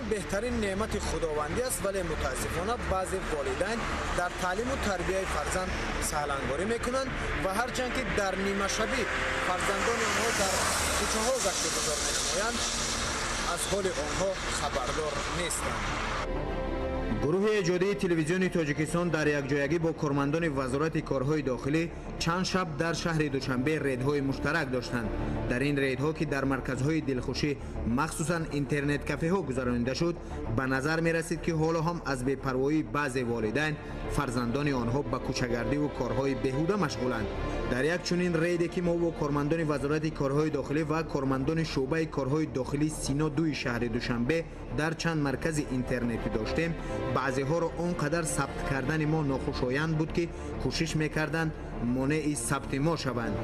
Фарзанд беҳтарин неъмати худовандӣ аст, вале мутаассифона баъзе волидайн дар таълиму тарбияи фарзанд саҳлангорӣ мекунанд ва ҳарчанд ки дар нимашабӣ фарзандони онҳо дар кӯчаҳо гашту гузор менамоянд, аз ҳоли онҳо хабардор нестанд. Гурӯҳи эҷодии телевизиони Тоҷикистон дар якҷоягӣ бо кормандони Вазорати корҳои дохилӣ чанд шаб дар шаҳри Душанбе рейдҳои муштарак доштанд. Дар ин рейдҳо, ки дар марказҳои дилхушӣ, махсусан интернет-кафеҳо гузаронида шуд, ба назар мерасид, ки ҳоло ҳам аз бепарвоии баъзе волидайн фарзандони онҳо ба кӯчагардиву корҳои беҳуда машғуланд. Дар як чунин рейде, ки мо бо кормандони Вазорати корҳои дохилӣ ва кормандони шӯъбаи корҳои дохилии Сино дуи шаҳри Душанбе дар чанд маркази интернетӣ доштем, баъзеҳоро он қадар сабт кардани мо нохушоянд буд, ки кӯшиш мекарданд монеи сабти мо шаванд.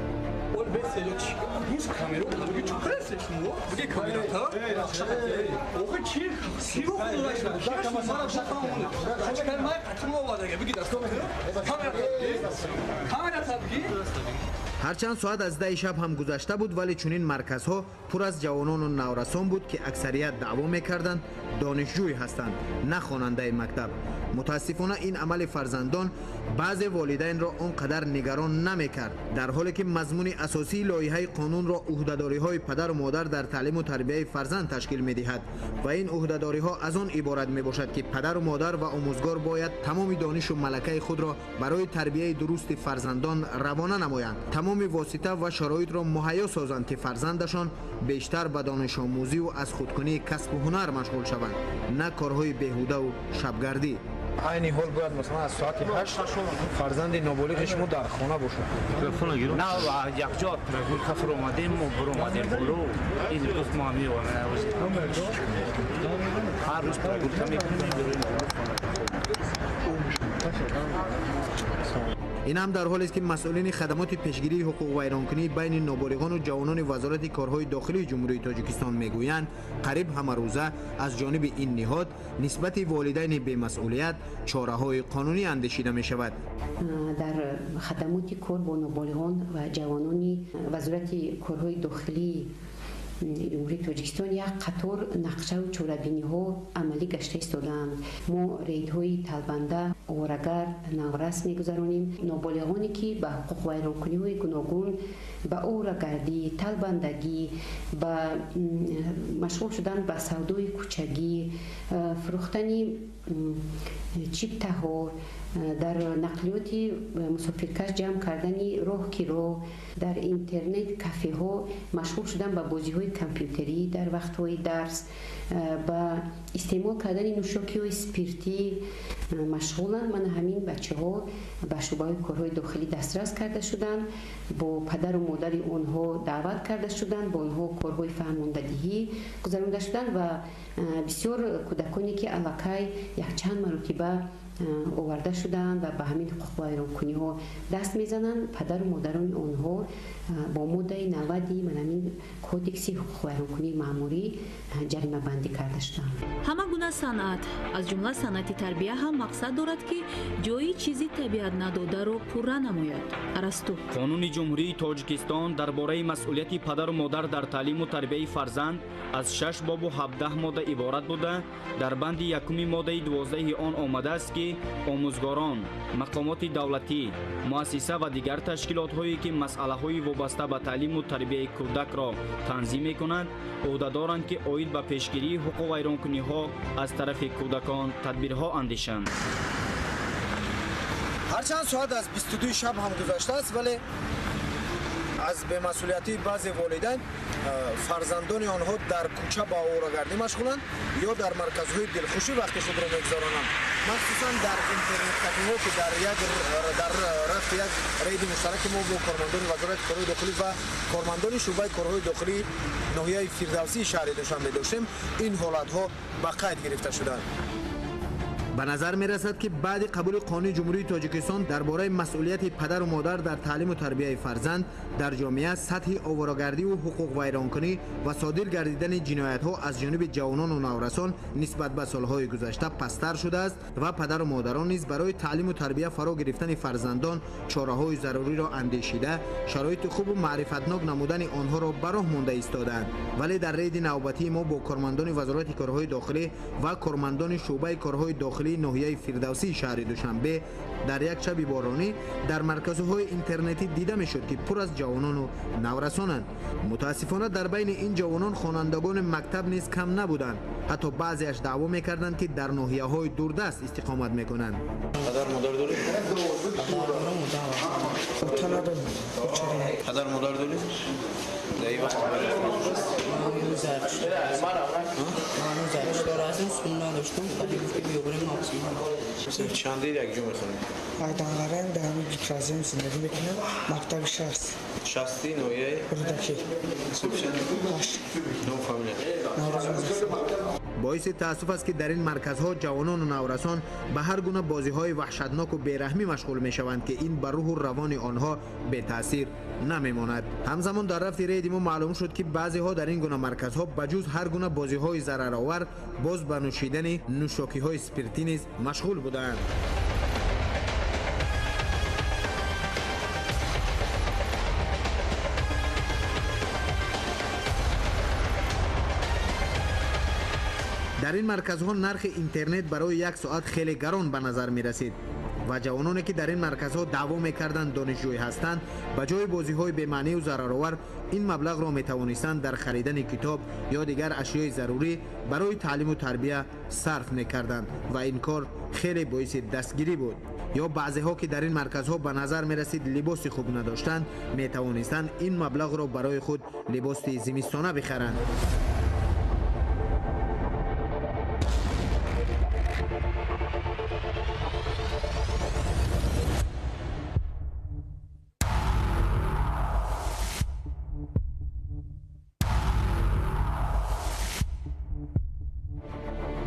Ҳарчанд соат аз 10 шаб ҳам гузашта буд, вале чунин марказҳо пур аз ҷавонону наврасон буд, ки аксарият даъво мекарданд донишҷӯй ҳастанд, на хонандаи мактаб. Мутаассифона, ин амали фарзандон баъзе волидайнро он қадар нигарон намекард, дар ҳоле ки мазмуни асосии лоиҳаи қонунро ӯҳдадориҳои падару модар дар таълиму тарбияи фарзанд ташкил медиҳад ва ин ӯҳдадориҳо аз он иборат мебошад, ки падару модар ва омӯзгор бояд тамоми донишу малакаи худро барои тарбияи дурусти фарзандон равона намоянд, тамоми восита ва шароитро муҳайё созанд, ки фарзандашон бештар ба донишомӯзиву аз худкунии касбу ҳунар машғул шаванд, на корҳои беҳудаву шабгардӣ. Айни ҳол бояд, масалан, аз соати 8 фарзанди ноболиғи шумо дар хона бошад. На, якҷо прогулка фуромадем, мо буромадем боло, ин гуфт, мо меомем, ҳар рӯз прогулка мекунем. Ин ҳам дар ҳолест, ки масъулини хадамоти пешгирии ҳуқуқвайронкунӣ байни ноболиғону ҷавонони Вазорати корҳои дохилии Ҷумҳурии Тоҷикистон мегӯянд, қариб ҳамарӯза аз ҷониби ин ниҳод нисбати волидайни бемасъулият чораҳои қонунӣ андешида мешавад. Дар хадамоти кор бо ноболиғон ва ҷавонони Вазорати корҳои дохилии Ҷумҳурии Тоҷикистон як қатор нақшаву чорабиниҳо амалӣ гашта истодаанд. Мо рейдҳои талбанда, оворагар, наврас мегузаронем. Ноболиғоне, ки ба ҳуқуқвайронкуниҳои гуногун, ба оворагардӣ, талбандагӣ, ба машғул шудан ба савдои кӯчагӣ, фурӯхтани чиптаҳо, дар нақлиёти мусофиркаш ҷамъ кардани роҳкиро, дар интернет кафеҳо машғул шудан ба бозиҳои компютерӣ дар вақтҳои дарс, ба истеъмол кардани нӯшокиҳои спиртӣ машғуланд. Мана ҳамин бачаҳо ба шӯъбаҳои корҳои дохилӣ дастрас карда шуданд, бо падару модари онҳо даъват карда шуданд, бо онҳо корҳои фаҳмондадиҳӣ гузаронда шуданд ва бисёр кӯдаконе, ки аллакай якчанд маротиба оварда шудаанд ва ба ҳамин ҳуқуқвайронкуниҳо даст мезананд, падару модарони онҳо бо моддаи 90 ман ҳамин кодекси ҳуқуқвайронкунии маъмурӣ ҷаримабандӣ карда шуданд. Ҳама гуна санъат, аз ҷумла санъати тарбия ҳам мақсад дорад, ки ҷои чизи табиат надодаро пурра намояд. Арасту. Қонуни Ҷумҳурии Тоҷикистон дар бораи масъулияти падару модар дар таълиму тарбияи фарзанд аз 6 бобу 17 модда иборат буда, дар банди якуми моддаи 12 он омадааст, ки омӯзгорон, мақомоти давлатӣ, муассиса ва дигар ташкилотҳое, ки масъалаҳои вобаста ба таълиму тарбияи кӯдакро танзим мекунанд, ӯҳдадоранд, ки оид ба пешгирии ҳуқуқвайронкуниҳо аз тарафи кӯдакон тадбирҳо андешанд. Ҳарчанд соат аз 22 шаб ҳам гузаштааст, вале аз бемасъулиятии баъзе волидайн фарзандони онҳо дар кӯча ба оворагардӣ машғуланд ё дар марказҳои дилхушӣ вақти худро мегузаронанд, махсусан дар интернет-кафеҳо, ки дар рафти як рейди муштараки мо бо кормандони Вазорати корҳои дохилӣ ва кормандони шӯъбаи корҳои дохилии ноҳияи Фирдавсии шаҳри Душанбе доштем, ин ҳолатҳо ба қайд гирифта шуданд. Ба назар мерасад, ки баъди қабули қонуни Ҷумҳурии Тоҷикистон дар бораи масъулияти падару модар дар таълиму тарбияи фарзанд дар ҷомеа сатҳи оворагардиву ҳуқуқвайронкунӣ ва содир гардидани ҷиноятҳо аз ҷониби ҷавонону наврасон нисбат ба солҳои гузашта пасттар шудааст ва падару модарон низ барои таълиму тарбия фаро гирифтани фарзандон чораҳои заруриро андешида, шароити хубу маърифатнок намудани онҳоро ба роҳ монда истодаанд. Вале дар рейди навбатии мо бо кормандони Вазорати корҳои дохилӣ ва кормандони шӯъбаи корҳои дохилии ноҳияи Фирдавсии шаҳри Душанбе дар як шаби боронӣ дар марказҳои интернетӣ дида мешуд, ки пур аз ҷавонону наврасонанд. Мутаассифона, дар байни ин ҷавонон хонандагони мактаб низ кам набуданд. Ҳатто баъзеаш даъво мекарданд, ки дар ноҳияҳои дурдаст истиқомат мекунанд. Падар модар дорӣ? Падар модар дорӣ? Дар ин вақт чандир якҷо мехонед? Айданғаран дар ҳамин гипразиям зиндагӣ мекунам, мактаби шаст. Шасти ноҳияи? Рӯдакӣ. Ҳашт. Ном фамилия? Наврӯз Музаффар. Боиси таассуф аст, ки дар ин марказҳо ҷавонону наврасон ба ҳар гуна бозиҳои ваҳшатноку бераҳмӣ машғул мешаванд, ки ин ба рӯҳу равони онҳо бетаъсир намемонад. Ҳамзамон дар рафти рейди мо маълум шуд, ки баъзеҳо дар ин гуна марказҳо ба ҷуз ҳар гуна бозиҳои зараровар боз ба нӯшидани нӯшокиҳои спиртӣ низ машғул будаанд. Дар ин марказҳо нархи интернет барои як соат хеле гарон ба назар мерасид ва ҷавононе, ки дар ин марказҳо даъво мекарданд донишҷӯй ҳастанд, ба ҷои бозиҳои бемаънию зараровар ин маблағро метавонистанд дар харидани китоб ё дигар ашёи зарурӣ барои таълиму тарбия сарф мекарданд ва ин кор хеле боиси дастгирӣ буд. Ё баъзеҳо, ки дар ин марказҳо ба назар мерасид либоси хуб надоштанд, метавонистанд ин маблағро барои худ либоси зимистона бихаранд.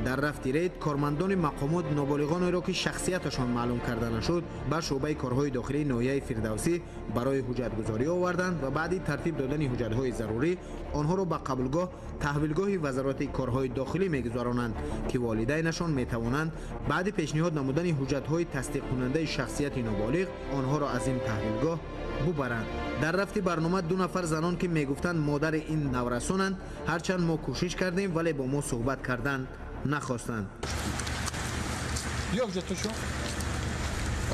Дар рафти рейд кормандони мақомот ноболиғонеро, ки шахсияташон маълум карда нашуд, ба шӯъбаи корҳои дохилии ноҳияи Фирдавсӣ барои ҳуҷҷатгузорӣ оварданд ва баъди тартиб додани ҳуҷҷатҳои зарурӣ онҳоро ба қабулгоҳ таҳвилгоҳи Вазорати корҳои дохилӣ мегузаронанд, ки волидайнашон метавонанд баъди пешниҳод намудани ҳуҷҷатҳои тасдиқкунандаи шахсияти ноболиғ онҳоро аз ин таҳвилгоҳ бубаранд. Дар рафти барнома ду нафар занон, ки мегуфтанд модари ин наврасонанд, ҳарчанд мо кӯшиш кардем, вале бо мо суҳбат кардан нахостанд. Бیا ҳуҷҷатошон.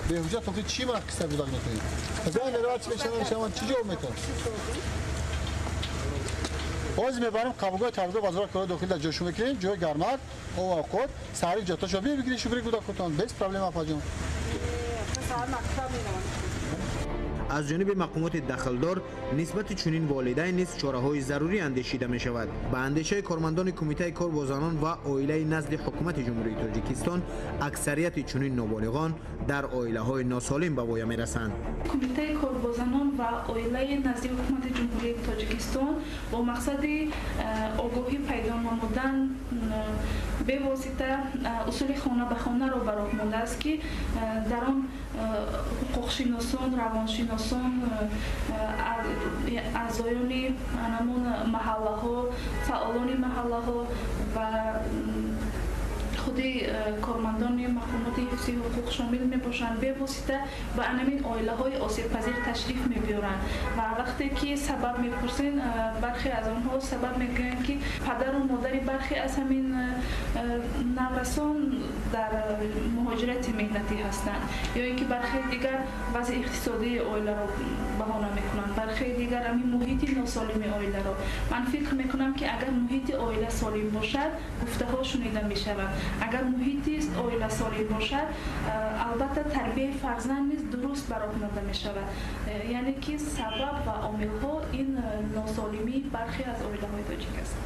Бе ҳуҷҷат охи чӣ маркиста гузак мекунед? Зан меравад, чӣ мешавад, шаванд, чӣ ҷавоб метавон? Ҳозир мебарем қабулгоҳи таҳвилгоҳи Вазорати корҳои дохилӣ дар ҷойшон мекунем, ҷои гармак, об авқот, саҳари ҳуҷҷатошон бигиред, шуфри кӯдакотон, без проблема апаҷон. Аз ҷониби мақомоти дахлдор нисбати чунин волидайн низ чораҳои зарурӣ андешида мешавад. Ба андешаи кормандони Кумитаи кор бо занон ва оилаи назди Ҳукумати Ҷумҳурии Тоҷикистон аксарияти чунин ноболиғон дар оилаҳои носолим ба воя мерасанд. Кумитаи кор бо занон ва оилаи назди Ҳукумати Ҷумҳурии Тоҷикистон бо мақсади огоҳӣ пайдо намудан бевосита усули хона ба хонаро ба роҳ мондааст, ки дар он ҳуқуқшиносон, равоншиносон, аъзоёни ҳамон маҳаллаҳо, фаъолони маҳаллаҳо ва худи кормандони мақомоти ҳифзи ҳуқуқ шомил мебошанд, бевосита ба анамин оилаҳои осебпазир ташриф мебиёранд ва вақте ки сабаб мепурсен, бархе аз онҳо сабаб мегӯянд, ки падару модари бархе аз ҳамин наврасон дар муҳоҷирати меҳнатӣ ҳастанд, ё ин ки бархе дигар вазъи иқтисодии оиларо баҳона мекунанд, бархе дигар ҳамин муҳити носолими оиларо. Ман фикр мекунам, ки агар муҳити оила солим бошад, гуфтаҳо шунида мешаванд. Агар муҳити оила солим бошад, албатта тарбияи фарзанд низ дуруст ба роҳ монда мешавад. Яъне ки сабаб ва омилҳо ин носолимии бархе аз оилаҳои тоҷик аст.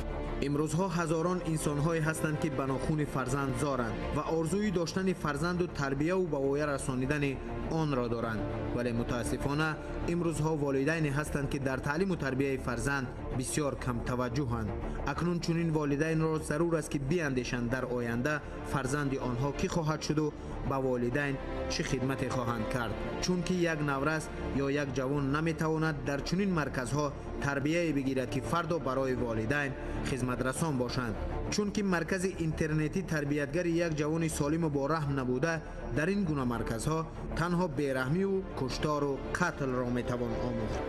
Имрӯзҳо ҳазорон инсонҳое ҳастанд, ки ба нохуни фарзанд зоранд ва орзуи доштани фарзанду тарбияву ба воя расонидани онро доранд. Вале мутаассифона имрӯзҳо волидайне ҳастанд, ки дар таълиму тарбияи фарзанд бисёр камтаваҷҷӯҳанд. Акнун чунин волидайнро зарур аст, ки биандешанд, дар оянда фарзанди онҳо кӣ хоҳад шуду ба волидайн чӣ хидмате хоҳанд кард. Чунки як наврас ё як ҷавон наметавонад дар чунин марказҳо тарбияе бигирад, ки фардо барои волидайн хизматрасон бошанд. Чунки маркази интернетӣ тарбиятгари як ҷавони солиму бораҳм набуда, дар ин гуна марказҳо танҳо бераҳмиву куштору қатлро метавон омӯхт.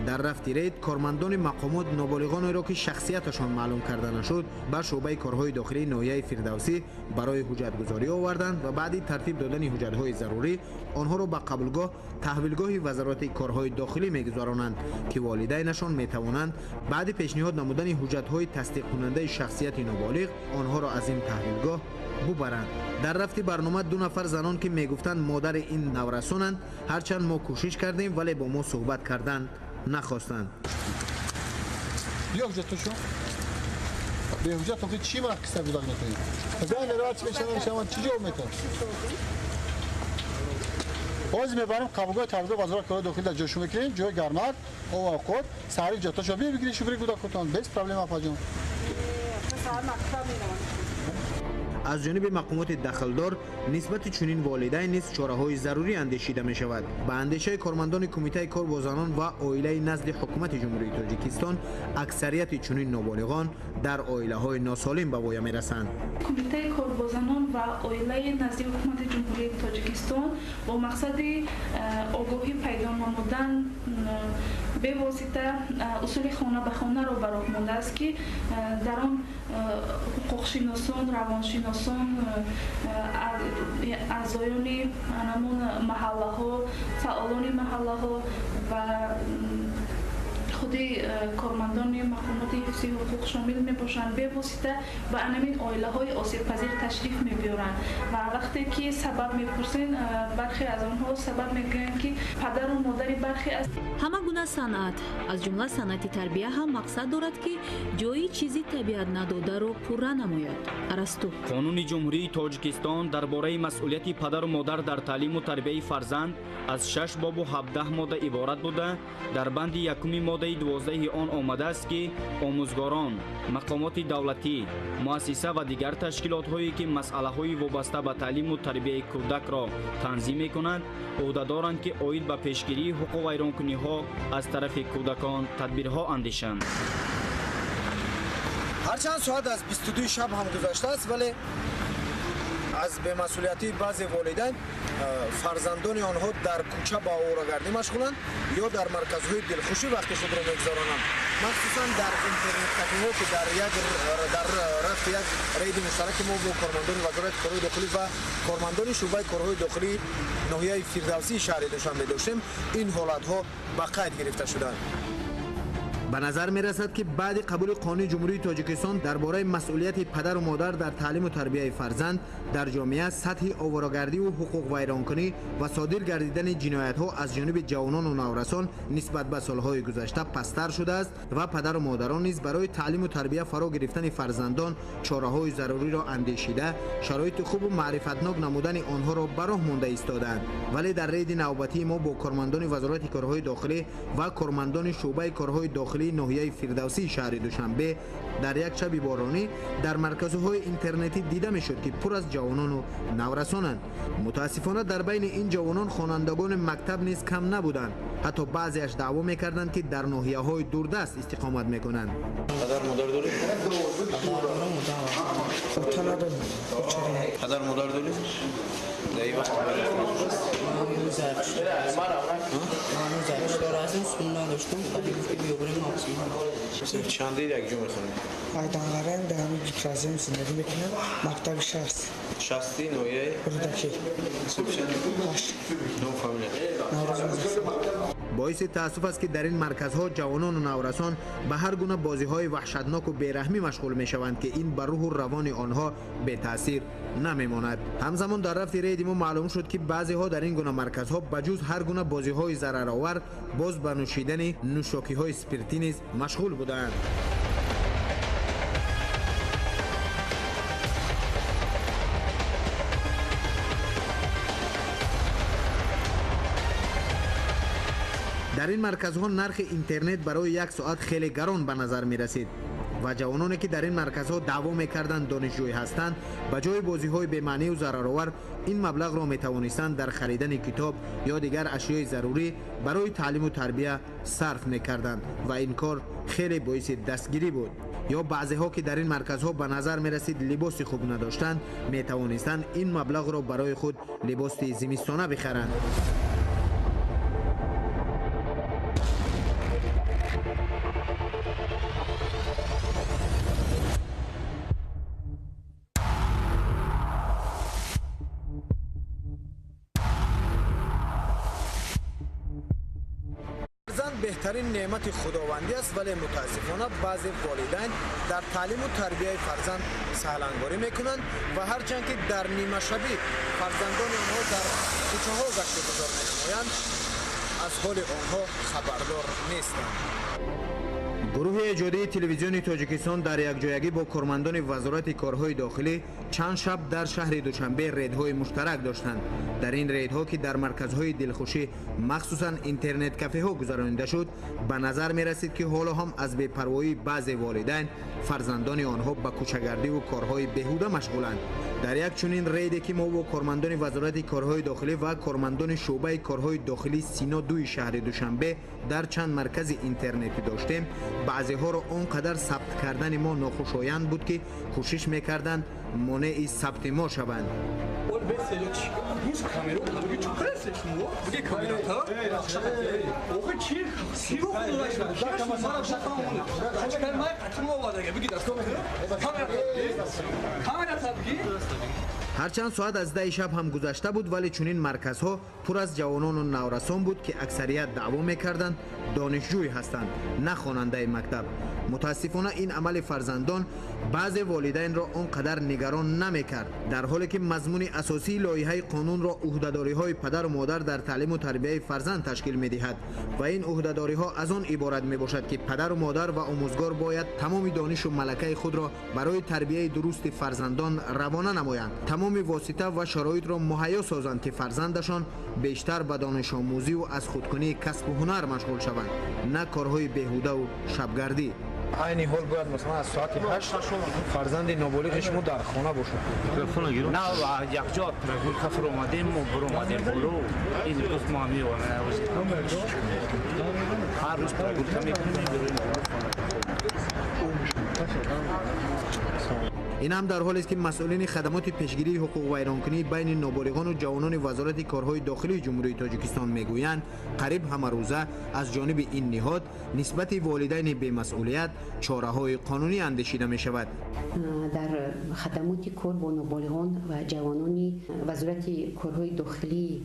Дар рафти рейд кормандони мақомот ноболиғонеро, ки шахсияташон маълум карда нашуд, ба шӯъбаи корҳои дохилии ноҳияи Фирдавсӣ барои ҳуҷҷатгузорӣ оварданд ва баъди тартиб додани ҳуҷҷатҳои зарурӣ онҳоро ба қабулгоҳ таҳвилгоҳи Вазорати корҳои дохилӣ мегузаронанд, ки волидайнашон метавонанд баъди пешниҳод намудани ҳуҷҷатҳои тасдиқкунандаи шахсияти ноболиғ онҳоро аз ин таҳвилгоҳ бубаранд. Дар рафти барнома ду нафар занон, ки мегуфтанд модари ин наврасонанд, ҳарчанд мо кӯшиш кардем, вале бо мо суҳбат кардан нахостанд. Биё ҳуҷҷатошо. Беҳуҷҷат охи чӣ мақсад гузак метавонӣ? Зан меравад, чӣ мешавад, шавад, чӣ ҷавоб метавонӣ? Боз мебарем қабулгоҳи таҳвилгоҳи Вазорати корҳои дохилӣ, дар ҷойшон мекунем, ҷои гармак, об овқот, саҳари ҳуҷҷатошо биё бигирӣ, шуфри кӯдакотон, без проблема, апаҷон. Аз ҷониби мақомоти дахлдор нисбати чунин волидайн низ чораҳои зарурӣ андешида мешавад. Ба андешаи кормандони Кумитаи кор бо занон ва оилаи назди Ҳукумати Ҷумҳурии Тоҷикистон, аксарияти чунин ноболиғон дар оилаҳои носолим ба воя мерасанд. Кумитаи кор бо занон ва оилаи назди Ҳукумати Ҷумҳурии Тоҷикистон бо мақсади огоҳӣ пайдо намудан бевосита усули хона ба хонаро ба роҳ мондааст, ки дар он ҳуқуқшиносон, равоншиносон, аъзоёни ҳамон маҳаллаҳо, фаъолони маҳаллаҳо ва худи кормандони мақомоти ҳифзи ҳуқуқ шомил мебошанд, бевосита ба анамин оилаҳои осебпазир ташриф мебиёранд ва вақте ки сабаб мепурсен, бархе аз онҳо сабаб мегӯянд, ки падару модари бархе аз Ҳама гуна санъат, аз ҷумла санъати тарбия ҳам мақсад дорад, ки ҷои чизи табиат надодаро пурра намояд. Арасту. Қонуни Ҷумҳурии Тоҷикистон дар бораи масъулияти падару модар дар таълиму тарбияи фарзанд аз 6 бобу 17 модда иборат буда, дар банди якуми моддаи 12 он омадааст, ки омӯзгорон, мақомоти давлатӣ, муассиса ва дигар ташкилотҳое, ки масъалаҳои вобаста ба таълиму тарбияи кӯдакро танзим мекунанд, ӯҳдадоранд, ки оид ба пешгирии ҳуқуқвайронкуниҳо аз тарафи кӯдакон тадбирҳо андешанд. Ҳарчанд соат аз 22 шаб ҳам гузаштааст, вале аз бемасъулиятии баъзе волидайн фарзандони онҳо дар кӯча ба оворагардӣ машғуланд ё дар марказҳои дилхушӣ вақти худро мегузаронанд. Махсусан дар интернет-кафеҳо, ки дар рафти як рейди муштараки мо бо кормандони Вазорати корҳои дохилӣ ва кормандони шӯъбаи корҳои дохилии ноҳияи Фирдавсии шаҳри Душанбе доштем, ин ҳолатҳо ба қайд гирифта шуданд. Ба назар мерасад, ки баъди қабули Қонуни Ҷумҳурии Тоҷикистон дар бораи масъулияти падару модар дар таълиму тарбияи фарзанд дар ҷомеа сатҳи оворагардиву ҳуқуқвайронкунӣ ва содир гардидани ҷиноятҳо аз ҷониби ҷавонону наврасон нисбат ба солҳои гузашта пасттар шудааст ва падару модарон низ барои таълиму тарбия фаро гирифтани фарзандон чораҳои заруриро андешида, шароити хубу маърифатнок намудани онҳоро ба роҳ монда истодаанд. Вале дар рейди навбатии мо бо кормандони Вазорати корҳои дохилӣ ва кормандони шӯъбаи корҳои дохилии ноҳияи Фирдавсии шаҳри Душанбе дар як шаби боронӣ дар марказҳои интернетӣ дида мешуд, ки пур аз ҷавонону наврасонанд. Мутаассифона дар байни ин ҷавонон хонандагони мактаб низ кам набуданд. Ҳатто баъзеаш даъво мекарданд, ки дар ноҳияҳои дурдаст истиқомат мекунанд. Падар модар дорӣ? Падар модар дорӣ? Чанде якҷо мехонӣ? Айданғарам, дар ҳамин гимназиям зиндагӣ мекунам, мактаби шаст. Шасти ноҳияи? Рӯдакӣ. Ном, фамилия? Наврӯз Музаффар. Боиси таассуф аст, ки дар ин марказҳо ҷавонону наврасон ба ҳар гуна бозиҳои ваҳшатноку бераҳмӣ машғул мешаванд, ки ин ба рӯҳу равони онҳо бетаъсир намемонад. Ҳамзамон дар рафти рейди мо маълум шуд, ки баъзеҳо дар ин гуна марказҳо ба ҷуз ҳар гуна бозиҳои зараровар боз ба нӯшидани нӯшокиҳои спиртӣ низ машғул будаанд. Дар ин марказҳо нархи интернет барои як соат хеле гарон ба назар мерасид ва ҷавононе, ки дар ин марказҳо даъво мекарданд донишҷӯй ҳастанд, ба ҷои бозиҳои бемаънию зараровар ин маблағро метавонистанд дар харидани китоб ё дигар ашёи зарурӣ барои таълиму тарбия сарф мекарданд ва ин кор хеле боиси дастгирӣ буд. Ё баъзеҳо, ки дар ин марказҳо ба назар мерасид либоси хуб надоштанд, метавонистанд ин маблағро барои худ либоси зимистона бихаранд. Беҳтарин неъмати худовандӣ аст, вале мутаассифона баъзе волидайн дар таълиму тарбияи фарзанд саҳлангорӣ мекунанд ва ҳарчанд ки дар нимашабӣ фарзандони онҳо дар кӯчаҳо гашту гузор менамоянд, аз ҳоли онҳо хабардор нестанд. Гурӯҳи эҷодии телевизиони Тоҷикистон дар якҷоягӣ бо кормандони Вазорати корҳои дохилӣ чанд шаб дар шаҳри Душанбе рейдҳои муштарак доштанд. Дар ин рейдҳо, ки дар марказҳои дилхушӣ, махсусан интернет-кафеҳо гузаронида шуд, ба назар мерасид, ки ҳоло ҳам аз бепарвоии баъзе волидайн фарзандони онҳо ба кӯчагардиву корҳои беҳуда машғуланд. Дар як чунин рейде, ки мо бо кормандони Вазорати корҳои дохилӣ ва кормандони шӯъбаи корҳои дохилии Сино 2 шаҳри Душанбе дар чанд маркази интернетӣ доштем, баъзеҳоро он қадар сабт кардани мо нохушоянд буд, ки кӯшиш мекарданд монеи сабти мо шаванд. Ҳарчанд соат аз 10 шаб ҳам гузашта буд, вале чунин марказҳо пур аз ҷавонону наврасон буд, ки аксарият даъво мекарданд донишҷӯй ҳастанд, на хонандаи мактаб. Мутаассифона ин амали фарзандон баъзе волидайнро он қадар нигарон намекард, дар ҳоле ки мазмуни асосии лоиҳаи қонунро ӯҳдадориҳои падару модар дар таълиму тарбияи фарзанд ташкил медиҳад ва ин ӯҳдадориҳо аз он иборат мебошад, ки падару модар ва омӯзгор бояд тамоми донишу малакаи худро барои тарбияи дурусти фарзандон равона намоянд, тамоми восита ва шароитро муҳайё созанд, ки фарзандашон бештар ба донишомӯзиву аз худкунии касбу ҳунар машғул шаванд, на корҳои беҳудаву шабгардӣ. Айни ҳол бояд масалан аз соати 8 фарзанди ноболиғи шумо дар хона бошад. На, якҷо прогулка фуромадем, мо буромадем боло, ин гуфт мо меомем. Ҳар рӯз прогулка мекунем, мебироем. Ин ҳам дар ҳолест, ки масъулини хадамоти пешгирии ҳуқуқвайронкунӣ байни ноболиғону ҷавонони Вазорати корҳои дохилии Ҷумҳурии Тоҷикистон мегӯянд, қариб ҳамарӯза аз ҷониби ин ниҳод нисбати волидайни бемасъулият чораҳои қонунӣ андешида мешавад. Дар хадамоти кор бо ноболиғон ва ҷавонони Вазорати корҳои дохилии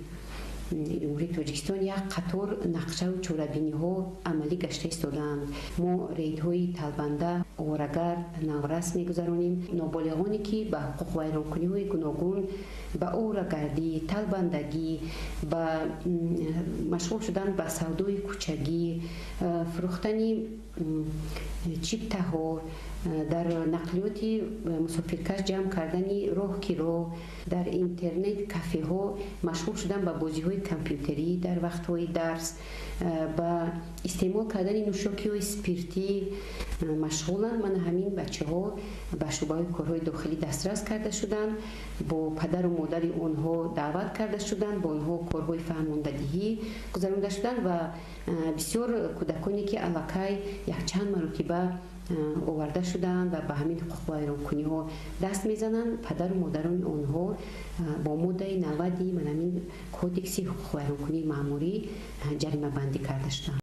Ҷумҳурии Тоҷикистон як қатор нақшаву чорабиниҳо амалӣ гашта истодаанд. Мо рейдҳои талбанда, оворагар, наврас мегузаронем. Ноболиғоне, ки ба ҳуқуқвайронкуниҳои гуногун, ба оворагардӣ, талбандагӣ, ба машғул шудан ба савдои кӯчагӣ, фурӯхтани чиптаҳо, дар нақлиёти мусофиркаш ҷамъ кардани роҳкиро, дар интернет кафеҳо машғул шудан ба бозиҳои компютерӣ дар вақтҳои дарс, ба истеъмол кардани нӯшокиҳои спиртӣ машғуланд. Мана ҳамин бачаҳо ба шӯъбаҳои корҳои дохилӣ дастрас карда шуданд, бо падару модари онҳо даъват карда шуданд, бо онҳо корҳои фаҳмондадиҳӣ гузаронда шуданд ва бисёр кӯдаконе, ки аллакай якчанд маротиба оварда шуданд ва ба ҳамин ҳуқуқвайронкуниҳо даст мезананд, падару модарони онҳо бо моддаи 90 ман ҳамин кодекси ҳуқуқвайронкунии маъмурӣ ҷаримабандӣ карда шуданд.